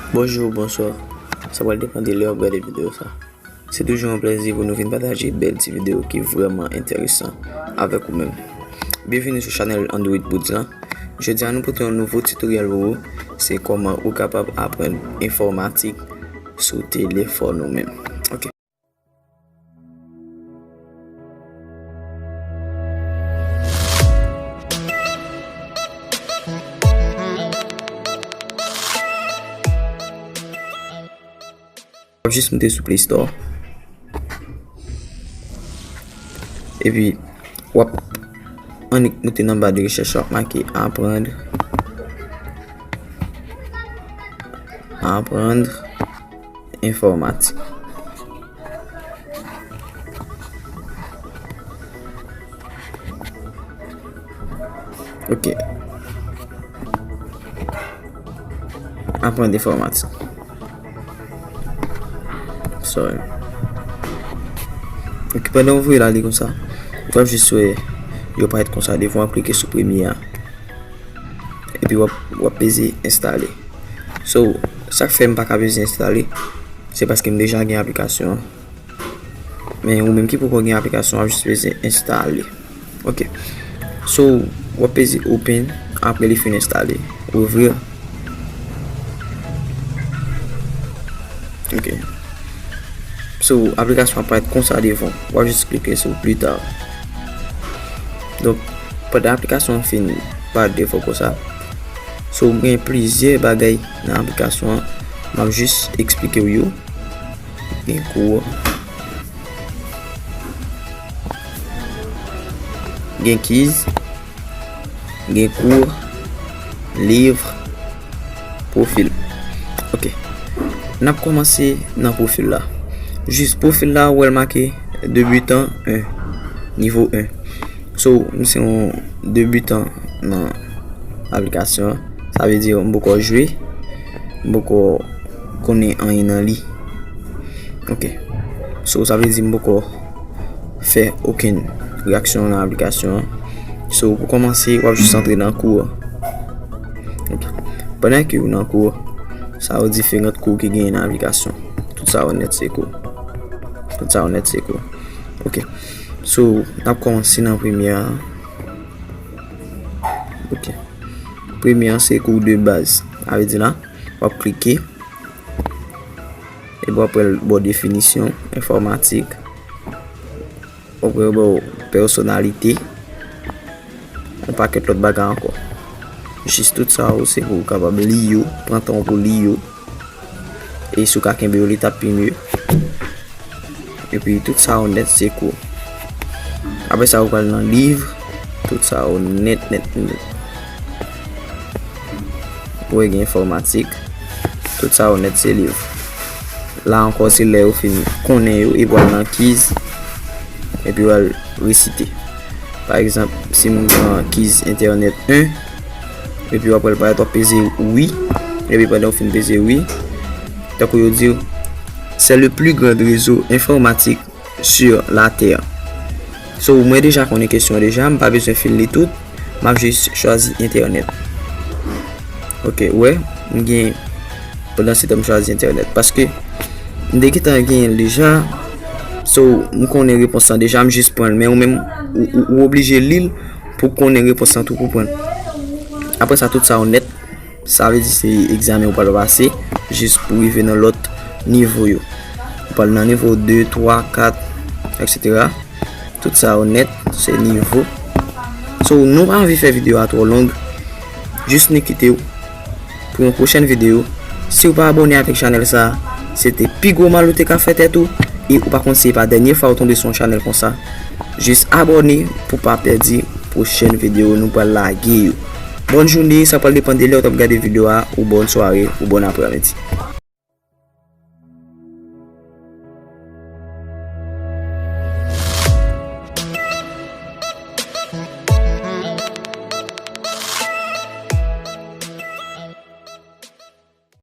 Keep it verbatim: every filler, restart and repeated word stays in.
Bonjou, bonswa. Sa pral depann de lè w ap gade videyo sa. Se toujou yon plèzi pou nou vin pataje bèl ti videyo ki vrèman enteresan avèk ou menm. Byenvini sou chanèl Android Boots lan. Jodi a nou pote yon nouvo tutorial pou ou. Se kòman ou kapab aprann enfòmatik sou telefòn ou menm. Ok. W ap jis moute sou Play Store. Epi, w ap annik moute nan ba de rechèch la, w ap make apprendre, apprendre informatique. Ok. Apprendre informatique. Sorry. Ok, pandan w voye l ale konsa, w ap jis wè yo parèt konsa devan, w ap klike sou premye a. Epi w ap, w ap peze enstale. So, sa k fè m pa ka peze enstale, se paske m deja gen aplikasyon an. Men ou menm ki poko gen aplikasyon, w ap jis peze enstale. Ok. So, w ap peze open, apre li fin enstale. Ouvrir. Ok. So, aplikasyon ap parèt konsa devan. W ap jis klike sou plus tard. Donk, pandan aplikasyon an fin parèt devan konsa, so, gen plizyè bagay nan aplikasyon an. M ap jis eksplike w yo. Gen kou. Gen quiz. Gen kou, liv, pwofil. Ok. N ap kòmanse nan pwofil la. Jis pwofil la, ou wè l make debutant un, nivo un. So, m se yon debutan nan aplikasyon an. Sa vle di m poko jwe, m poko konnen anyen nan li. Ok. So, sa vle di m poko fè okenn reyaksyon nan aplikasyon an. So, pou kòmanse, w ap jis antre nan kou an. Ok. Pandan ke w nan kou an, sa yo diferan kou ki genyen nan aplikasyon. Tout sa yo nèt se kou. Tout sa yo nèt se kou. Ok. So, n ap kòmanse nan premye a. Ok. Premye an se kou de baz. Sa vle di la, w ap klike. Epi w ap wè l bò definisyon enfòmatik. W ap wè l bò pèsonalite. Yon pakèt lòt bagay ankò. Jis tout sa yo, se pou w kapab li yo, pran tan w pou li yo. E si w ka kenbe yo, li t ap pi mye. Epi tout sa yo nèt se kou. Apre sa, ou pral nan liv. Tout sa yo nèt, nèt, nèt. Ou wè gen enfòmatik. Tout sa yo nèt se liv. La ankò, se lè yo fin konnen yo, epi w al nan quiz, epi w al resite. Pa egzanp, si m pran quiz entènèt un, epi w ap wè l parèt, w ap peze wi, epi pandan w fin peze wi, tankou yo di w, c'est le plus grand réseau informatique sur la terre. So, mwen deja konnen kesyon an deja, m pa bezwen fin li tout, m ap jis chwazi entènèt. Ok, ou wè, m gen, pandan se tan m chwazi entènèt, paske m te gentan genyen l deja. So, m konnen repons lan deja, m jis pran l, men ou menm, ou, ou, ou oblije li l pou konnen repons lan tou pou pran l. Apre sa, tout sa yo nèt. Sa vle di se egzamen ou pral pase, jis pou rive nan lòt nivo yo. Ou pral nan nivo de, twa, kat, etsetera. Tout sa yo nèt, se nivo. So, nou pa anvi fè videyo a twò long. Jis nou kite w pou yon pwochèn videyo. Si w pa abòne avèk chanèl sa, se te pi gwo mal ou te ka fè tèt ou. E ou pa konn si e pa dènye fwa ou tonbe sou yon chanèl konsa. Jis abòne pou pa pèdi pwochèn videyo nou pral lage yo. Bòn jounen, sa pral depann de lè w t ap gade videyo a, ou bòn sware, ou bòn aprèmidi.